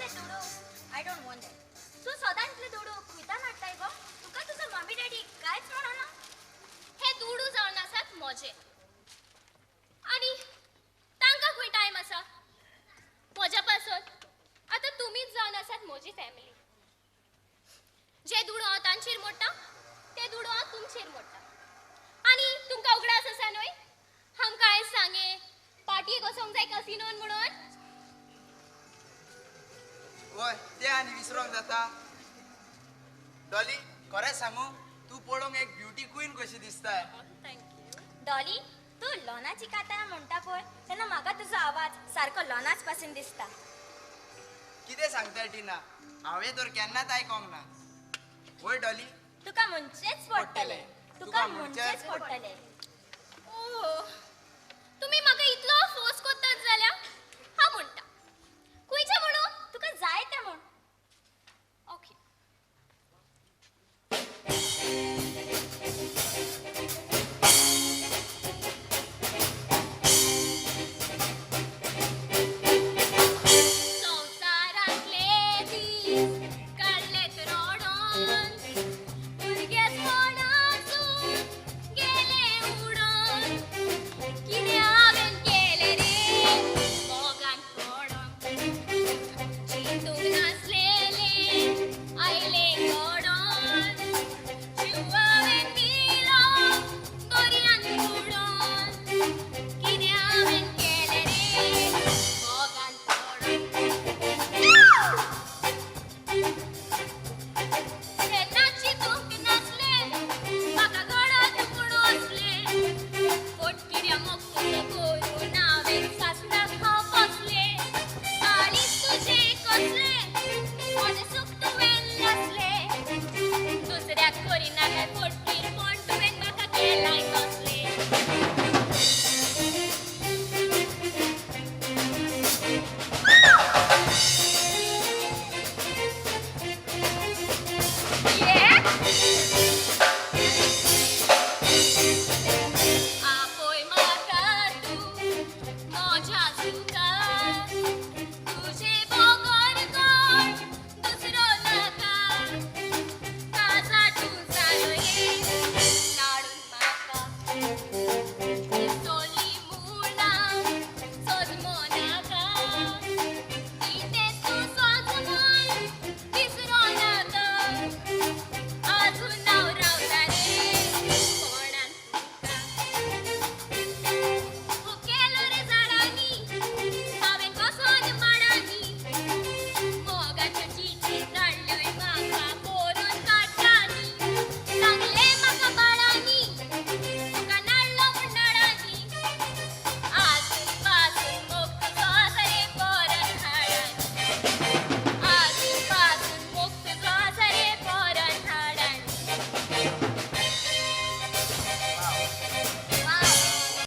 इतले दुडू? I don't want that. तूं सदां इतले दुडू खंयच्यान हाडटाय गो? तुका तुजो मम्मी डॅडी कांयच म्हणना? हे दुडू जावन आसात म्हजे, आनी तांकां खंय टायम आसा म्हज्या पासत? आतां तुमीच जावन आसात म्हजी फॅमिली. जे दुडू हांव तांचेर मोडटा ते दुडू हांव तुमचेर मोडटा. आनी तुमकां उगडास आसा न्हय आमकां आयज सांगे पार्टयेक वचोंक जाय कसिनोन म्हणून? वय, ते आनी विसरोंक जाता? डॉली, खरें सांगू, तूं पळोवंक एक ब्युटी क्वीन कशी दिसताय. Thank you. Dolly, तूं लोनाची कांतारां म्हणटा पळय तेन्ना म्हाका तुजो आवाज सारको लोनाच पासून दिसता. कितें सांगता टिना, हांवें तर केन्नाच आयकोंक ना. वय डॉली, तुका म्हणचेच पडटलें, तुका म्हणचेच पडटलें.